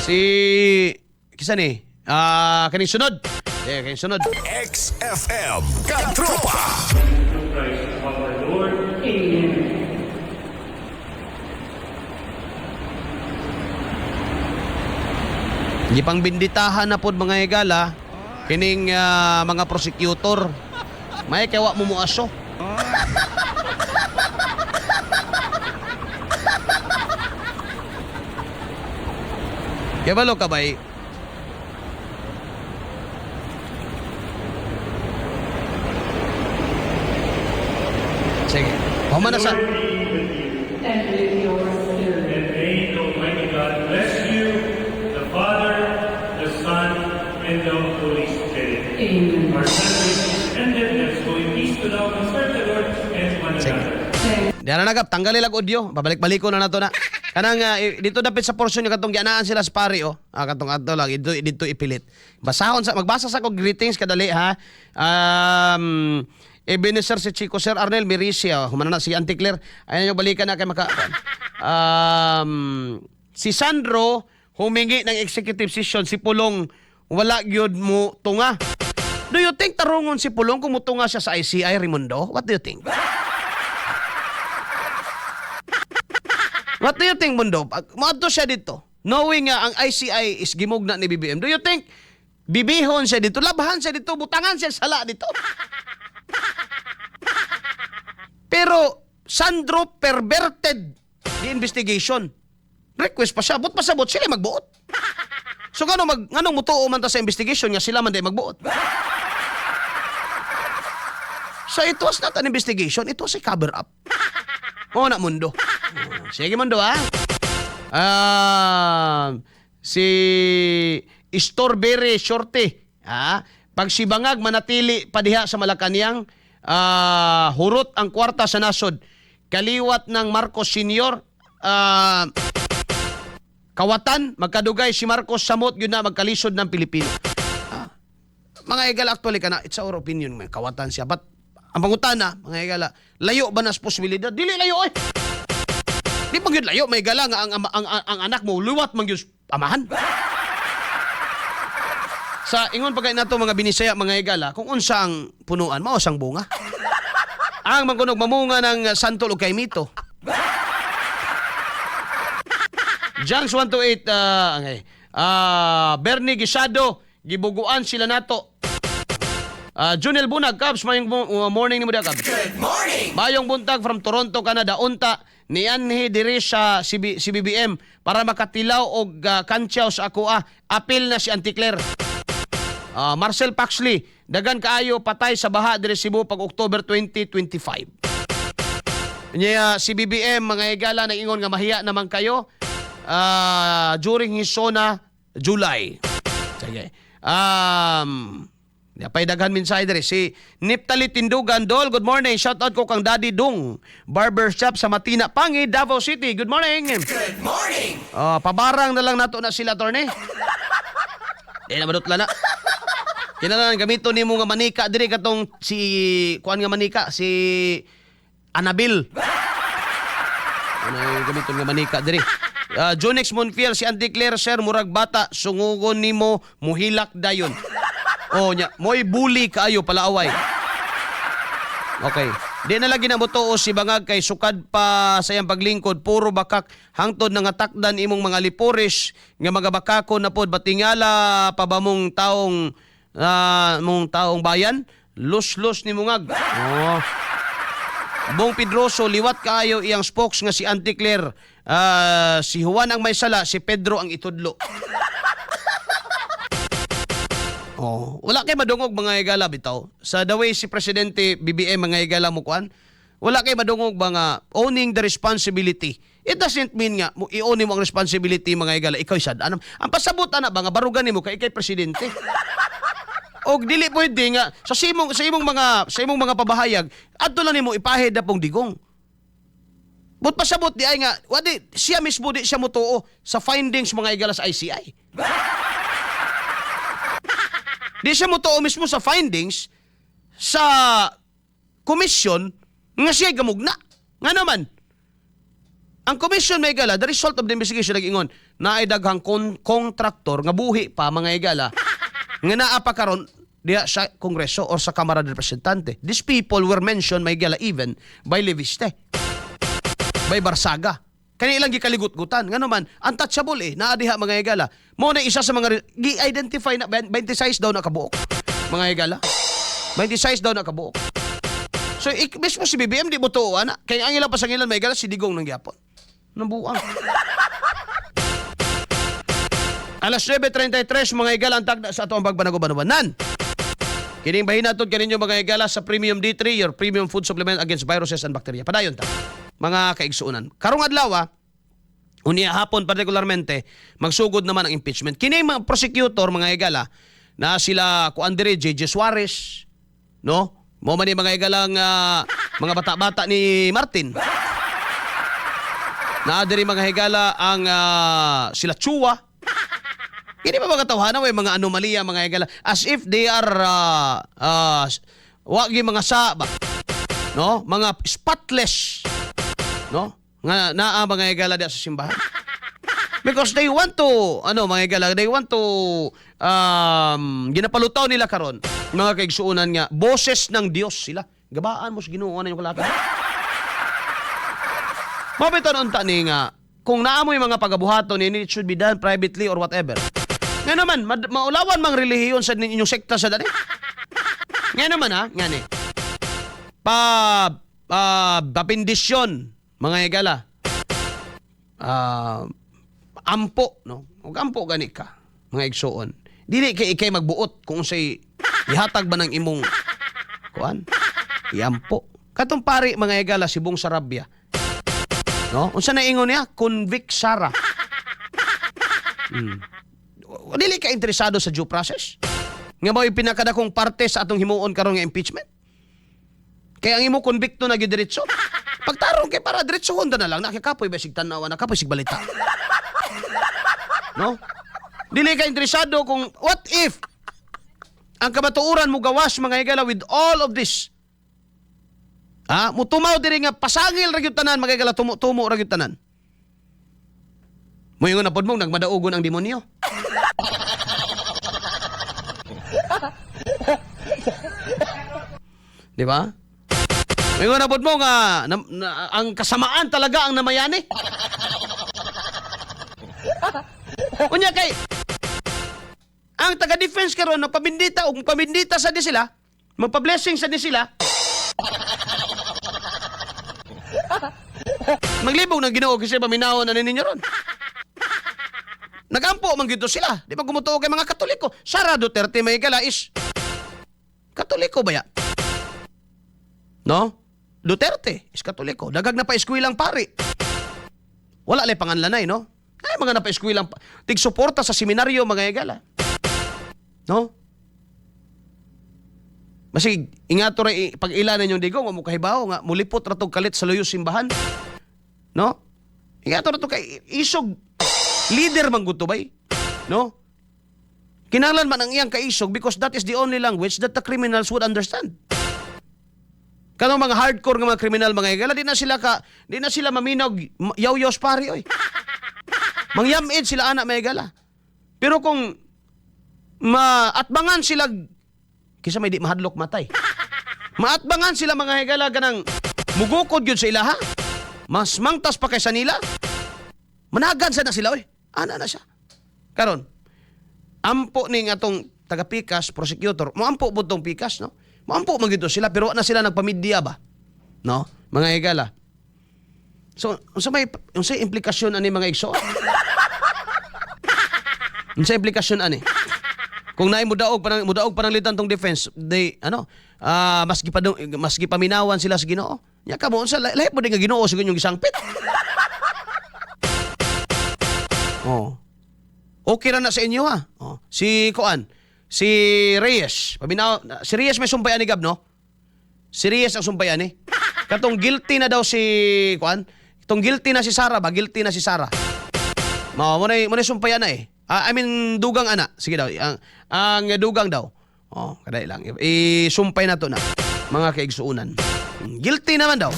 Si kisa ni? Ah, kaning sunod. Eh, kaning sunod. XFM Katropa. Through Christ our Lord. Amen. Gipang binditahan na pod, mga higala, kining mga prosecutor. May kay wa mo muaso. Kabalo ka bay? Sige. Human na sa. Lord be with you. And with your spirit. And may the Almighty God bless you, the Father, the Son, and the Holy Spirit. Amen. Our service is ended. Let's go in peace to love and serve the Lord and one Sige. another. Thanks Diyan na nagap, tanggalin lang audio. Babalik-baliko na nato na. Kanang dito dapit sa portion nga katong gianaan sila sa pari oh. Ah, katong adto lang dito dito ipilit. Basahon sa magbasa sa ko greetings kadali ha. Ebenezer si Chico, Sir Arnel Miricia, humana na si Auntie Claire. Ayun yung balikan na kay maka si Sandro humingi ng executive session, si Pulong wala gyud mo tunga. Do you think tarungon si Pulong kung mutunga siya sa ICI, Raimundo? What do you think? What do you think, Mundo? Pag moadto siya dito, knowing nga ang ICI is gimugna ni BBM, do you think bibihon siya dito, labhan siya dito, butangan siya sala dito? Pero Sandro perverted the investigation. Request pa siya, but pasabot sila magbuot. So ngano mutuo man ta sa investigation nga sila man day magbuot? So it was not an investigation, it was a cover up. Oo na, Mundo. Sige, Mundo, ha? Ah, si Strawberry Shorty. Ha? Pag si Bangag manatili pa diha sa Malacanang, hurot ang kwarta sa nasod. Kaliwat ng Marcos Senior, kawatan, magkadugay si Marcos samot yun na magkalisod ng Pilipino. Ah, mga higala, actually kana, it's our opinion, may kawatan siya. But ang pangutana, mga higala, layo ba nas posibilidad? Dili layo eh. Di pa gyud layo, may gala nga ang anak mo luwat man gyud amahan. Sa ingon pa kay nato mga Binisaya, mga higala, kung unsa ang punuan, mao sang bunga. Ang mangkunog mamunga ng santol o kaymito. Jangs 128, okay. Ah, Bernie Gisado, gibuguan sila nato. Ah, Junel Bunag, Cubs, mayong morning ni mo Cubs. Good morning. Mayong buntag from Toronto, Canada. Unta nianhi diri sa CB, CBBM para makatilaw og kantyaw sa akoa. Apil na si Auntie Claire. Ah, Marcel Paxley, dagan kaayo patay sa baha diri Cebu pag October 2025. Niya si BBM, mga higala, nag-ingon nga mahiya naman kayo during his SONA July. Sige. Pay daghan mensahe diri si Niptali Tindugan Dol, good morning. Shout out ko kang Daddy Dung Barber Shop sa Matina, Pangi, Davao City. Good morning. Good morning. Ah, pabarang na lang nato na sila, torne. Di na madutla na. Kinahanglan gamito nimo nga manika diri katong si kuan nga manika si Anabil. Ano yung gamiton nga manika diri? Junix Monfiel, si Auntie Claire, sir, murag bata, sungugon nimo, muhilak dayon. Oh, nya, moy bully kaayo palaaway. Okay. Di na lagi na motuo si Bangag kay sukad pa sa iyang paglingkod, puro bakak hangtod nga takdan imong mga lipores nga mga bakako na pod, batingala pa ba mong taong mong taong bayan, lus-lus ni mungag. Oh. Bong Pedroso, liwat kaayo iyang spokes nga si Auntie Claire. Ah, si Juan ang may sala, si Pedro ang itudlo. Oh, wala kay madungog, mga higala, bitaw. Sa the way si Presidente BBM, mga higala, mo kuan, wala kay madungog ba nga owning the responsibility. It doesn't mean nga mo i-own mo ang responsibility, mga higala, ikaw sad. Ano, ang pasabot ana ba nga barugan nimo kay ikay presidente. Og dili pwede nga sa imong mga pabahayag adto lang nimo ipahid na pong Digong. But pasabot di ay nga wadi siya mismo, di siya motuo sa findings, mga higala, sa ICI. Di siya motuo mismo sa findings sa komisyon nga siya gamugna. Nga naman. Ang commission, mga higala, the result of the investigation nag-ingon naay daghang kontraktor nga buhi pa, mga higala, nga naa pa karon diha sa Kongreso or sa Kamara de Representante. These people were mentioned, mga higala, even by Leviste, by Barsaga. Kani ilang gikaligut-gutan. Ngano man, untouchable eh. Naa diha, mga higala. Mo na isa sa mga gi-identify na 26 daw na kabuok, mga higala. 26 daw na kabuok. So mismo si BBM di mo tuo ana. Kay ang ilang pasangilan, mga higala, si Digong nang gyapon. Nabuang. Alas 9:33, mga higala, ang tagda sa ato ang pagbanago-banubanan. Kining bahin naton kaninyo, mga higala, sa Premium D3, your premium food supplement against viruses and bacteria. Padayon ta, mga kaigsuonan. Karong adlaw, unya hapon partikularmente, magsugod naman ang impeachment. Kini mga prosecutor, mga higala, na sila kuan diri JJ Suarez, no? Mo man ni, mga higalang mga bata-bata ni Martin. Naa diri, mga higala, ang sila Chua. Kini pa mga tawhana way mga anomalya, mga higala, as if they are wa gi mga sa ba, no? Mga spotless, no? Nga naa, mga higala, diha sa simbahan. Because they want to ano, mga higala, they want to ginapalutaw nila karon, mga kaigsuonan, nga boses ng Dios sila. Gabaan mo sa Ginoo na yung kalakad. Mabito unta ni nga kung naamoy mga pagabuhaton ni, it should be done privately or whatever. Nga naman, maulawan mang relihiyon sa ninyong sekta sa dani. Nga naman ha, nga ni. Pa bapindisyon, mga higala. Ampo, no? Ug ampo gani ka, mga igsuon. Dili kay ikay magbuot kung unsay ihatag ba ng imong kuan. Iampo. Katong pari, mga higala, si Bong Sarabia. No? Unsa na ingon niya? Convict Sara. Dili ka interesado sa due process? Nga mao pinakadakong parte sa atong himuon karon nga impeachment? Kaya ang imo convicto na gyud diretso. Pagtarong kay para diretsohon na lang nakikapoy ba sig tan-awa, nakapoy sig balita. No? Dili ka interesado kung what if ang kamatuoran mo gawas, mga higala, with all of this. Ah, mutumaw diri nga pasangil ra gyud tanan, mga higala, tumo-tumo ra gyud tanan. Moingon na pod mo nagmadaugon ang demonyo. Di ba? Moingon na pod mo nga ang kasamaan talaga ang namayani. Unya kay ang taga-defense karon nagpabindita og pabindita sa di sila, magpa-blessing sa di sila. Maglibog ng Ginoo kasi paminawon na ninyo ron. Nagampo man gyud to sila. Di ba gumutuo kay mga Katoliko? Sara Duterte, may gala, is Katoliko ba ya? No? Duterte is Katoliko. Dagag na pa eskwelang pari. Wala lay panganlanay, no? Ay, mga napa-eskwelang tig-suporta sa seminaryo, mga higala. No? Masig ingato ra pag ila ninyong digong wa mo kahibaw nga mulipot ra tog kalit sa luyo simbahan. No? Ingato ra to kay isog leader man gud to bay. No? Kinahanglan man ang iyang kaisog because that is the only language that the criminals would understand. Kanang mga hardcore nga mga kriminal, mga higala, di na sila maminog yawyos pari oy. Mangyamid sila ana, mga higala. Pero kung maatbangan sila kisa may di mahadlok matay. Maatbangan sila, mga higala, kanang mugukod gyud sa ilaha. Mas mangtas pa kaysa nila. Managan sa na sila oy. Ana na siya. Karon, ampo ning atong taga-Pikas, prosecutor, moampo pud tong Pikas, no? Moampo man gyud to sila pero wa na sila nagpamidya ba? No? Mga higala. So, unsa may unsay implikasyon ani, mga igsoon? Unsa implikasyon ani? Kung naay mudaog pananglitan tong defense, they ano, mas gipaminawan sila sa Ginoo. Nya kamo unsa lahi po din nga Ginoo sa inyong gisangpit. Oh. Okay ra na sa inyo ha. Oh. Si Kuan, si Reyes, paminaw, si Reyes may sumpayan ni Gab, no? Si Reyes ang sumpayan ni. Katong guilty na daw si Kuan, itong guilty na si Sara ba? Guilty na si Sara. Mao mo na sumpayan na eh. Ah, I mean dugang ana. Sige daw, ang dugang daw. Oh, kadai lang. Isumpay na to na, mga kaigsuunan. Guilty naman daw.